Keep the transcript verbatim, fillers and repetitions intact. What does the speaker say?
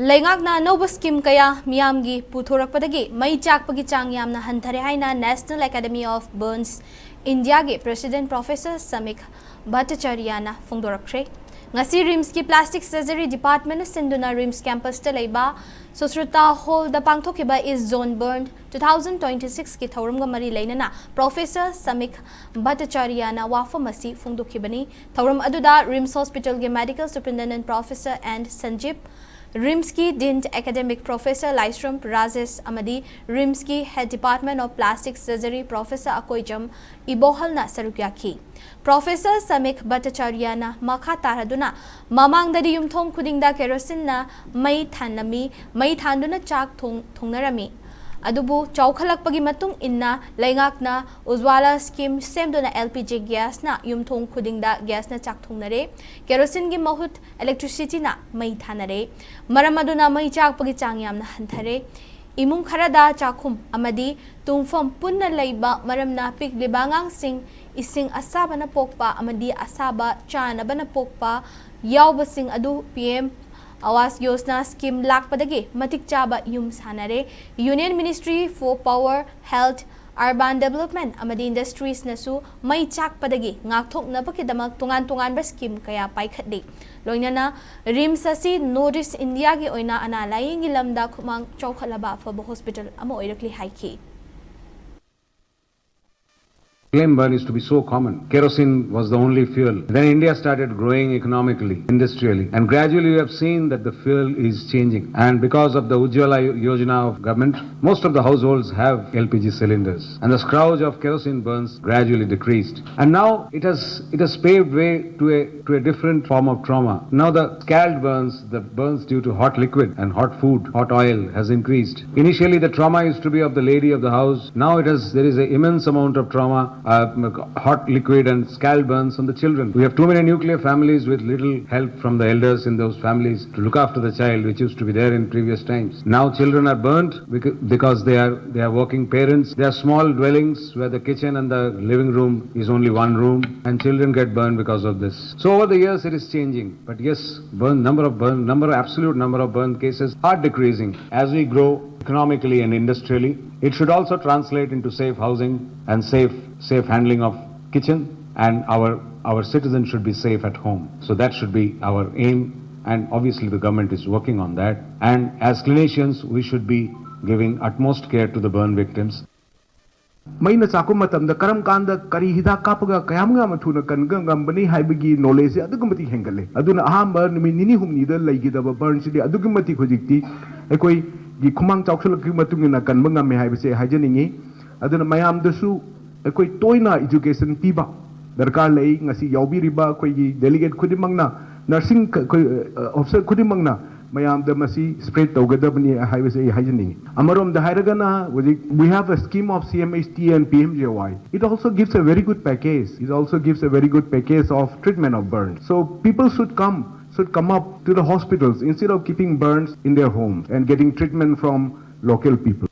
ꯂꯩꯉꯥꯛꯅ ꯑꯅꯧꯕ ꯁ꯭ꯀꯤꯝ ꯀꯌꯥ ꯃꯤꯌꯥꯝꯒꯤ ꯄꯨꯊꯣꯔꯛꯄꯗꯒꯤ ꯃꯩ ꯆꯥꯛꯄꯒꯤ ꯆꯥꯡ ꯌꯥꯝꯅ ꯍꯟꯊꯔꯦ ꯍꯥꯏꯅ National Academy of Burns Indiaꯒꯤ President Professor Samik Bhattacharyaꯅ ꯐꯣꯡꯗꯣꯔꯛꯈ꯭ꯔꯦ꯫ ꯉꯁꯤ RIMSꯀꯤ Plastic Surgery Departmentꯅ ꯁꯤꯟꯗꯨꯅ RIMS campusꯇ ꯂꯩꯕ Sushrita Hallꯗ ꯄꯥꯡꯊꯣꯛꯈꯤꯕ East Zone Burn two thousand twenty-sixꯀꯤ ꯊꯧꯔꯝꯒ ꯃꯔꯤ ꯂꯩꯅꯅ Professor Samik Bhattacharyaꯅ ꯋꯥꯐꯝ ꯑꯁꯤ ꯐꯣꯡꯗꯣꯛꯈꯤꯕꯅꯤ꯫ ꯊꯧꯔꯝ ꯑꯗꯨꯗ RIMS Hospitalꯒꯤ Medical Superintendent Professor N Sanjeev, RIMSꯀꯤ Dean Academic Professor Laisram Rajesh ꯑꯃꯗꯤ RIMSꯀꯤ Head Department of Plastic Surgery Professor Akoijam Ibohalꯅ ꯁꯔꯨꯛ ꯌꯥꯈꯤ꯫ Professor Samik Bhattacharyaꯅ ꯃꯈꯥ ꯇꯥꯔꯗꯨꯅ, ꯃꯃꯥꯡꯗꯗꯤ ꯌꯨꯝꯊꯣꯡ ꯈꯨꯗꯤꯡꯗ keroseneꯅ ꯃꯩ ꯊꯥꯟꯂꯝꯃꯤ, ꯃꯩ ꯊꯥꯟꯗꯨꯅ ꯆꯥꯛ ꯊꯣꯡ-, ꯊꯣꯡꯅꯔꯝꯃꯤ꯫ ꯑꯗꯨꯕꯨ ꯆꯥꯎꯈꯠꯂꯛꯄꯒꯤ ꯃꯇꯨꯡ ꯏꯟꯅ ꯂꯩꯉꯥꯛꯅ Ujjwala scheme ꯁꯦꯝꯗꯨꯅ LPG gasꯅ ꯌꯨꯝꯊꯣꯡ ꯈꯨꯗꯤꯡꯗ gasꯅ ꯆꯥꯛ ꯊꯣꯡꯅꯔꯦ꯫ Keroseneꯒꯤ ꯃꯍꯨꯠ electricityꯅ ꯃꯩ ꯊꯥꯅꯔꯦ꯫ ꯃꯔꯝ ꯑꯗꯨꯅ ꯃꯩ ꯆꯥꯛꯄꯒꯤ ꯆꯥꯡ ꯌꯥꯝꯅ ꯍꯟꯊꯔꯦ꯫ ꯏꯃꯨꯡ ꯈꯔꯗ ꯆꯥꯛꯈꯨꯝ ꯑꯃꯗꯤ ꯇꯨꯝꯐꯝ ꯄꯨꯟꯅ ꯂꯩꯕ ꯃꯔꯝꯅ ꯄꯤꯛꯂꯤꯕ ꯑꯉꯥꯡꯁꯤꯡ ꯏꯁꯤꯡ ꯑꯁꯥꯕꯅ ꯄꯣꯛꯄ ꯑꯃꯗꯤ ꯑꯁꯥꯕ ꯆꯥꯅꯕꯅ ꯄꯣꯛꯄ ꯌꯥꯎꯕꯁꯤꯡ ꯑꯗꯨ PM Awas Yojana scheme ꯂꯥꯛꯄꯗꯒꯤ ꯃꯇꯤꯛ ꯆꯥꯕ ꯌꯨꯝ ꯁꯥꯅꯔꯦ꯫ Union Ministry for Power, Health, Urban Development ꯑꯃꯗꯤ Industriesꯅꯁꯨ ꯃꯩ ꯆꯥꯛꯄꯗꯒꯤ ꯉꯥꯛꯊꯣꯛꯅꯕꯒꯤꯗꯃꯛ ꯇꯣꯉꯥꯟ ꯇꯣꯉꯥꯟꯕ scheme ꯀꯌꯥ ꯄꯥꯏꯈꯠꯂꯤ꯫ ꯂꯣꯏꯅꯅ RIMS ꯑꯁꯤ North East Indiaꯒꯤ ꯑꯣꯏꯅ ꯑꯅꯥ ꯂꯥꯌꯦꯡꯒꯤ ꯂꯝꯗ ꯈꯨꯃꯥꯡ ꯆꯥꯎꯈꯠꯂꯕ ꯑꯐꯕ hospital ꯑꯃ ꯑꯣꯏꯔꯛꯂꯤ ꯍꯥꯏꯈꯤ꯫ Flame burn used to be so common. Kerosene was the only fuel. Then India started growing economically, industrially, and gradually we have seen that the fuel is changing. And because of the Ujjwala Yojana of government, most of the households have LPG cylinders, and the scourge of kerosene burns gradually decreased. And now it has it has paved way to a to a different form of trauma. Now the scald burns, the burns due to hot liquid and hot food, hot oil, has increased. Initially, the trauma used to be of the lady of the house. Now it has there is an immense amount of trauma uh, hot liquid and scald burns on the children. We have too many nuclear families with little help from the elders in those families to look after the child, which used to be there in previous times. Now children are burnt becau- because they are they are working parents. There are small dwellings where the kitchen and the living room is only one room, and children get burned because of this. So over the years, it is changing. But yes, burn number of burn number absolute number of burn cases are decreasing as we grow economically and industrially. It should also translate into safe housing and safe safe handling of kitchen, and our our citizens should be safe at home. So that should be our aim, and obviously the government is working on that. And as clinicians, we should be giving utmost care to the burn victims. ꯃꯩꯅ ꯆꯥꯛꯄ ꯃꯇꯝꯗ ꯀꯔꯝ ꯀꯥꯟꯗ ꯀꯔꯤ ꯍꯤꯗꯥꯛ ꯀꯥꯞꯄꯒ ꯀꯌꯥꯝ ꯌꯥꯝꯅ ꯊꯨꯅ ꯀꯟꯕ ꯉꯝꯕꯅꯤ ꯍꯥꯏꯕꯒꯤ ꯅꯣꯂꯦꯖꯁꯦ ꯑꯗꯨꯛꯀꯤ ꯃꯇꯤꯛ ꯍꯦꯟꯒꯠꯂꯦ꯫ ꯑꯗꯨꯅ ꯑꯍꯥꯟꯕ ꯅꯨꯃꯤꯠ ꯅꯤꯅꯤ ꯍꯨꯝꯅꯤꯗ ꯂꯩꯒꯗꯕ ꯕꯔꯟꯁꯤꯗꯤ ꯑꯗꯨꯛꯀꯤ ꯃꯇꯤꯛ ꯍꯧꯖꯤꯛꯇꯤ ꯑꯩꯈꯣꯏꯒꯤ ꯈꯨꯃꯥꯡ ꯆꯥꯎꯁꯤꯜꯂꯛꯄꯒꯤ ꯃꯇꯨꯡ ꯏꯟꯅ ꯀꯟꯕ ꯉꯝꯃꯦ ꯍꯥꯏꯕꯁꯦ ꯍꯥꯏꯖꯅꯤꯡꯉꯤ꯫ ꯑꯗꯨꯅ ꯃꯌꯥꯝꯗꯁꯨ ꯑꯩꯈꯣꯏ ꯇꯣꯏꯅ ꯏꯖꯨꯀꯦꯁꯟ ꯄꯤꯕ ꯗꯔꯀꯥꯔ ꯂꯩ꯫ ꯉꯁꯤ ꯌꯥꯎꯕꯤꯔꯤꯕ ꯑꯩꯈꯣꯏꯒꯤ ꯗꯦꯂꯤꯒꯦꯠ ꯈꯨꯗꯤꯡꯃꯛꯅ, ꯅꯔꯁꯤꯡ ꯑꯩꯈꯣꯏ ꯑꯣꯐꯤꯁꯔ ꯈꯨꯗꯤꯡꯃꯛꯅ ꯃꯌꯥꯝꯗ ꯃꯁꯤ ꯁ꯭ꯄ꯭ꯔꯦꯗ ꯇꯧꯒꯗꯕꯅꯤ ꯍꯥꯏꯕꯁꯦ ꯑꯩ ꯍꯥꯏꯖꯅꯤꯡꯉꯤ꯫ ꯑꯃꯔꯣꯝꯗ ꯍꯥꯏꯔꯒꯅ ꯍꯧꯖꯤꯛ we have a scheme of C M H T and P M J Y. It also gives a very good package. It also gives a very good package of treatment of burns. So people should come should come up to the hospitals instead of keeping burns in their homes and getting treatment from local people.